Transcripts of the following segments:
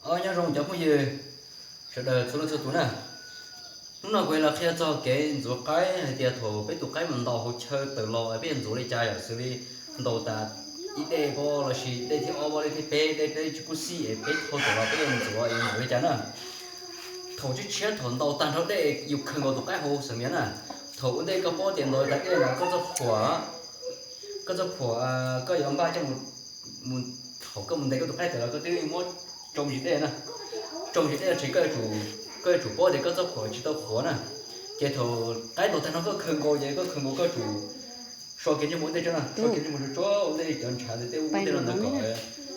Os, nyob zoo cov phooj ywg sawv daws txhua leej txhua tus na. Hnub no kuv los qhia txog kev ntxuav qaib hais tias thaum peb tus qaib mus ntaus hauv chaw tawm los peb yuav ntxuav li cas yom, xws li ntaus tas ib dej pab los sis dej thib ob, dej thib peb, dej peb tsis kub xij es peb thau tawm los peb yuav ntxuav es ntxuav li cas na. Thaum tshiab tshiab thaum ntaus tag nrho dej yus khaws nkaus tus qaib hauv xeem Mias na. Thaum ua ntej koj paub tias ntaus tas dej mas koj txoj phuam, koj txoj phuam koj yuav npaj coj mus, thaum koj mus ntes koj tus qaib tawm los koj twb muab tsoo ntsis dej na. Tsoo ntsis dej los tsis, koj yuav tsum paub tias koj txoj phuam tsis tau qhuav na. Ces thaum qaib ntaus tag nrho koj khaws nkaus ces koj khaws nkaus koj tsum so kiag ntsej muag ua ntej tso na, so kiag ntsej muag tsuag tsuag ua ntej cov ntshav ntawd tej ub tej no ntawd kom,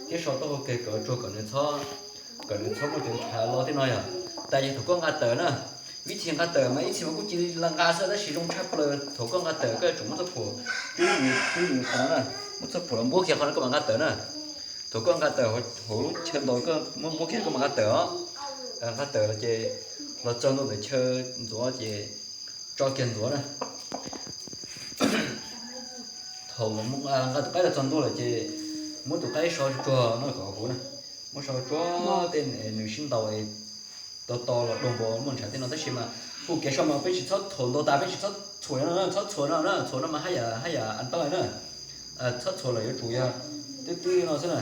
thiab so taub hau kiag kom tsuag kom nws txhob, kom nws txhob muaj cov ntshav los tej no yom. Tas ces thaum koj nqa tawm na, vib thib nqa tawm mas ib txhis mas kuj cia li nqa xwb tab sis zoo tshaj plaws thaum koj nqa tawm koj yuav tsum muab txoj phuam twb mus, twb mus qhov no na, muab txoj phuam los npuab kiag qhov no koj mam nqa tawm na. Thaum koj nqa tawm hauv lub chaw ntaus koj muab npuab kiag koj mam nqa tawm os. Nqa tawm los ces los txog ntua ntawm chaw ntxuav ces tso kiag ntxuav na. Thaum nqa tus qaib los txog ntua lawm ces muab tus qaib so tsuag tsuag no kom huv na, muab so tsuag tej nws sib ntaus es to to los doog npaum muaj ntshav tej no tab sis mas hu kev so mas peb tsis txhob txhuam ntaus tas peb tsis txhob txhuam no, txhob txhuam no na, txhuam no mas haj yam, haj yam an tau na. Txhob txhuam lawm yuav tsum yog twb twb li no xwb na,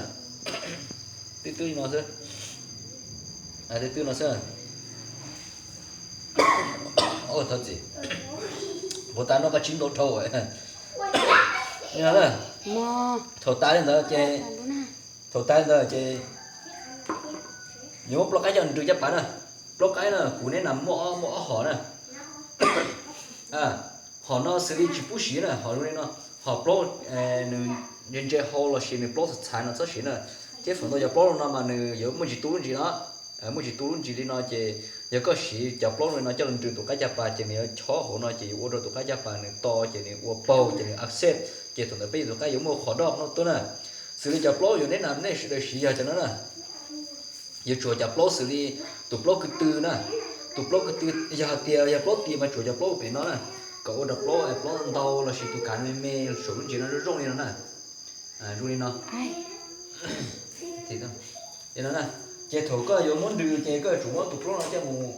twb twb li no xwb, twb twb no xwb. Thov txim, puas tas no koj tsis ntau dhau. Thaum tas li ntawd ces, thaum tas li ntawd ces yuav muab plaub qaib coj nrws caj pas na. Plaub qaib na kuv neb na muaj, muaj ob hom na. Hom no xws li tsis pub siv na, hom zoo li no, hom plaub nws ntse ntse hau los sis nws plaub txhav txhav no txhob siv na. Thiab feem ntau cov plaub no mas nws yuav muaj ntsis tu lub ntsis no, muaj ntsis tu lub ntsis li no ces yog koj siv cov plaub li no coj los nrws tus qaib caj pas ces nws yuav chob hauv no ces yuav ua rau tus qaib caj pas nws to ces nws ua paug ces nws accept ces thaum ntawd peb tus qaib yuav muaj qhov doj no tuaj na. Xws li cov plaub yuav neb na nej sawv daws siv yog cov no na. Yuav tsum cov plaub xws li tus plaub ko tw na, tus plaub ko tw, yog hais tias yog plaub tis mas tsum cov plaub pem no na, kom ua rau plaub, plaub ntau los sis tus kav me me saum lub ntsis no zoo zoo li no na. Zoo li no. Ces thaum koj yuav muab nrws ces koj yuav tsum muab tus plaub no coj mus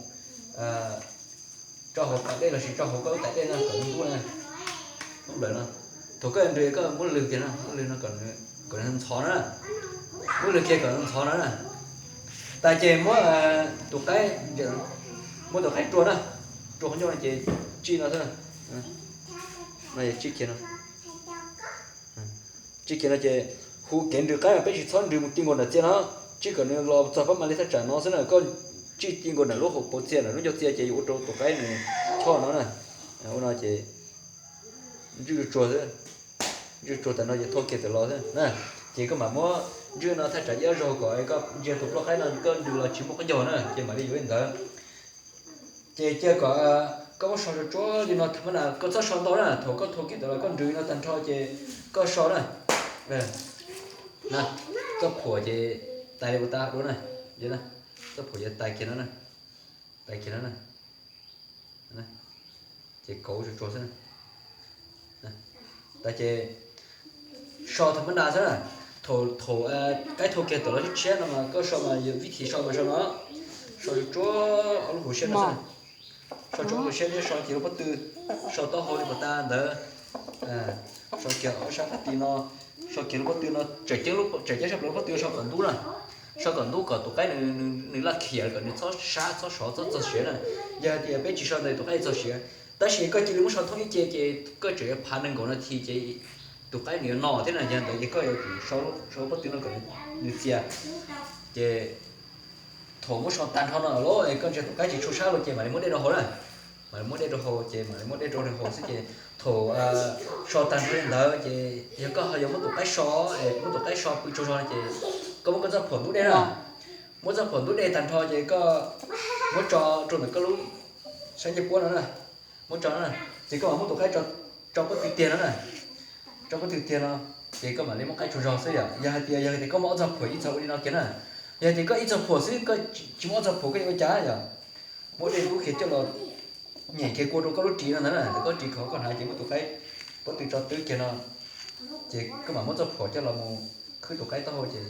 tso hauv pas dej los sis tso hauv koj lub tais dej no kom ntub na, lub nplawm no. Thaum koj yuav nrws koj muab lwg kiag no, muab lwg no kom nws ntxhov na, muab lwg kiag kom ntxhov no na. Tas ces muab tus qaib, muab tus qaib rua na, rua qhov ncauj no ces tsij no xwb, no tsij kiag no. Tsij kiag no ces hu kev nrws qaib mas peb tsis txhob nrws mus ti nkaus nram txiaj no, tsij kom nws los txog pab ma li thaj tsam no xwb na, koj tsij ti nkaus nram lub hauv paus txiaj nram lub ncauj txiaj ces yuav ua rau tus qaib nws chob no na. Ua no ces ntswj tsuag xwb, ntswj tsuag tas no ces thau kiag tawm los xwb na. Ces koj mam muab ntswj no thaj tsam ib ob zaug kom koj ntsia tus plaub qaib no koj nrws los tsis muaj qab ncaug na ces mam li yuav li ntawd. Ces cia kom koj muab so tsuag tsuag li no tham ma na, koj txhob so ntau na, thaum koj thau kiag tawm los koj nrws no tag nrho ces koj so na. Koj phuam ces tais li ua tas dua na, koj phuam ces tais kiag no, tais kiag no na. Ces kauv tsuag tsuag xwb. Tas ces so tham ma na xwb na. Thaum, thaum qaib thau kiag tawm los tshiab tshiab no mas koj so mas vib thim so mas so no, so tsuag tsuag ob lub hauv siab no xwb. So tsuag lub hauv siab thiab so kiag lub pob tw, so taub hau li puas tas ntawd. So kiag ob sab qab ti no, so kiag lub pob tw no, tseem ceeb, tseem ceeb sab plaws lub pob tw so kom ntub na. So kom ntub kom tus qaib nws laj khiam kom nws txhob sab txhob sov txhob txog siav na. Yog hais tias peb tsis so ntawd tus qaib txog siav. Tab sis koj cia li muab so thoob ib ce ces koj tseem yuav phav nees nkaum nas this ces tus qaib nws yuav no thiab na. Yog ntawd ces koj yuav tsum so pob tw no kom nws txias. Ces thaum muab so tag nrho no lawm es koj ntsia tus qaib tsis tshua sab los ces mam li muab dej rau haus na. Mam li muab dej rau haus ces mam li muab dej rau haus xwb ces thaum so tag nrho li ntawd ces yog koj ho yuav muab tus qaib so, es muab tus qaib so pw tsaug zog no ces koj muab koj txoj phuam ntub dej na. Muab txoj phuam ntub dej tag nrho ces koj muab tso rau ntawm koj lub sab ncej puab no na. Muab tso no na, ces koj mam muab tus qaib tso pob tw tiag no na. Tso pob tw tiag no, ces koj mam li muab qaib tsaug zog xwb yom. Yog hais tias, yog hais tias koj muaj ob txoj phuam ib txhis ua li no kiag na. Yog hais tias koj ib txoj phuam xwb, koj tsis muaj ob txoj phuam koj yuav ua cas yom? Muab dej ntub kiag coj los nyem kiag kua rau koj lub ris no ntag na, koj ris khov koj hnav ces muab tus qaib pob tw tso twb kiag no, ces koj mam muab txoj phuam coj los mus khwb tus qaib taub hau ces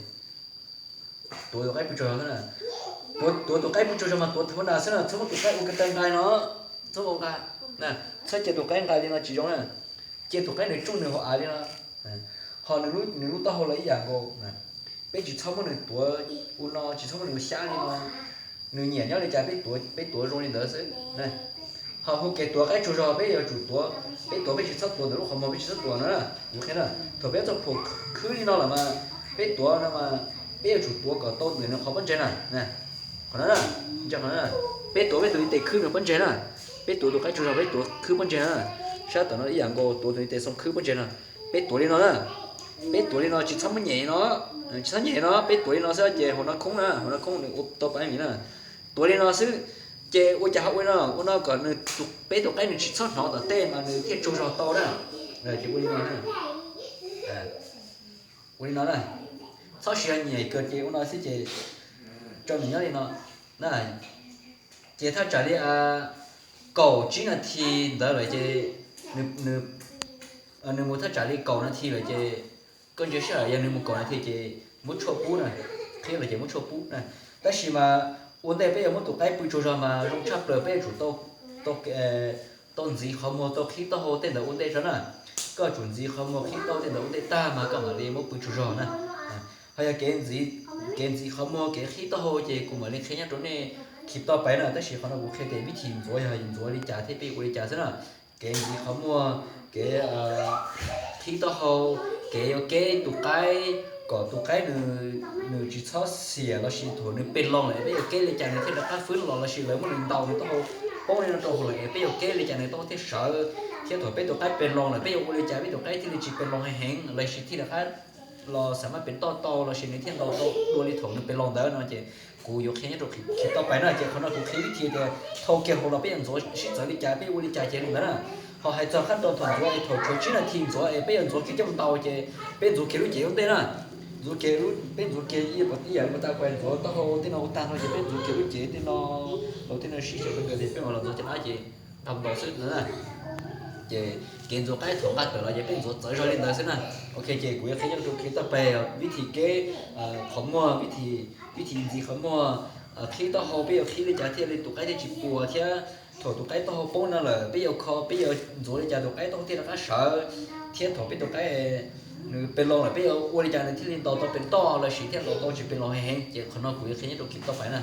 tuav tus qaib pw tsaug zog xwb na. Tuav tus qaib pw tsaug zog mas tuav tag nrho xwb na, txhob muab tus qaib ua ko taw nqaij no, txhob ua nqa, txhob cia tus qaib nqaij li no tsis zoo na. Cia tus qaib nws tsuj nws hauv av li no, ho nws lub taub hau los ib yam nkaus. Peb tsis txhob muab nws tuav ua no, tsis txhob muab nws ua xyab li no. Nws nyiam nyob li cas peb tuav, peb tuav zoo li ntawd xwb. Ho hu kev tuav qaib tsaug zog peb yuav tsum tuav, peb tuav peb tsis txhob tuav ntawm lub qhov muag, peb tsis txhob tuav no na. Kuv qhia na, thaum peb txoj phuam khwb li no lawm mas peb tuav no mas peb yuav tsum tuav kom tau ntawm nws qhov pob ntseg na. Qhov no na, peb tuav peb tus ntiv tes khwb nws pob ntseg na. Peb tuav tus qaib tsaug zog peb tuav khwb pob ntseg na. Sab tom no ib yam nkaus, tuav tus ntiv tes xoo khwb pob ntseg no. Peb tuav li no na. Peb tuav li no tsis txhob muab nyem no, tsis txhob nyem no, peb tuav li no xwb ces hauv no khoob na, hauv no khoob nws ua tau pab vim na. Tuav li no xwb, ces ua cas ho ua li no, ua no kom nws, peb tus qaib nws tsis txhob hnov tom tej mas nws thiaj tsaug zog tau na. Ces ua li no na, ua li no na, txhob siv nyem kiag ces ua no xwb ces tso nws nyob li no na. Ces thaj tsam li kaum tsib nas this ntawd lawm ces, nws mus thaj tsam li kaum nas this lawm ces koj ntsia sij hawm, yog nws mus kaum nas this ces muab tshuaj pub na, qhib lawm ces muab tshuaj pub na. Tab sis mas ua ntej peb yuav muab tus qaib pw tsaug zog mas zoo tshaj plaws peb yuav tsum tau, tau ntxiv qhov muag tau qhib taub hau tej ntawd ua ntej tso na. Koj tsum ntxiv qhov muag qhib taub hau tej ntawd ua ntej tag mas koj mam li muab pw tsaug zog na. Ho yog kev ntxiv qhov muag kev qhib taub hau ces kuv mam li qhia nyob rau nej khi toj pais na, tab sis qhov no kuv qhia tias vib thim ntxuav yog ntxuav li cas thiab peb ua li cas xwb na. Kev ntxiv qhov muag, kev qhib taub hau, kev yuav keb tus qaib kom tus qaib nws tsis txhob xiam lossis thaum nws pes loo lawm es peb yuav keb li cas nws thiaj rov qab fwb los lossis lawv muab nws ntaus nws taub hau poob li no rau hauv lawm es peb yuav keb li cas nws taub hau thiaj sawv, thiab thaum peb tus qaib pes loo lawm peb yuav ua li cas peb tus qaib thiaj li tsis pes loo heev heev lossis thiaj rov qab los xam maj pem toj tau lossis nws thiaj ntaus tau dua li thaum nws pes loo ntawd no ces kuv yuav qhia nyob rau khi toj pais na. Ces qhov no kuv qhia vib thim tias thaum kiag hauv los peb yuav ntxuav sib txawv li cas peb ua li cas ces li ntawd na. Ho hais txog qab rau thaum ntxuav es thaum tshuav tsib nas this ntxuav es peb yuav ntxuav kiag coj mus ntaus ces peb ntxuav kiag lub cev ua ntej na. Ntxuav kiag, peb ntxuav kiag ib yam li puas tas kuv ntxuav taub hau tej no ua tag no ces peb ntxuav kiag lub cev tej no, los tej no sib xyaw rau nkawd tias peb mam los ntxuav cov dab ces ntaus ntaus xwb na. Ces kev ntxuav qaib thaum nqa tawm los ces peb ntxuav txawv zog li ntawd xwb na. Ok, ces kuv yuav qhia nyob rau khi toj pais vib thim keb qhov muag, vib thim ntxiv qhov muag, qhib taub hau peb yuav qhib li cas thiaj li tus qaib thiaj tsis puas thiab thaum tus qaib taub hau poob no lawm peb yuav kho peb yuav ntxuav li cas tus qaib taub hau thiaj rov qab sawv, thiab thaum peb tus qaib nws pes loo lawm peb yuav ua li cas nws thiaj li ntaus tau pem toj lossis thiaj ntaus tau tsis pes loo heev heev ces qhov no kuv yuav qhia nyob rau khi toj pais na.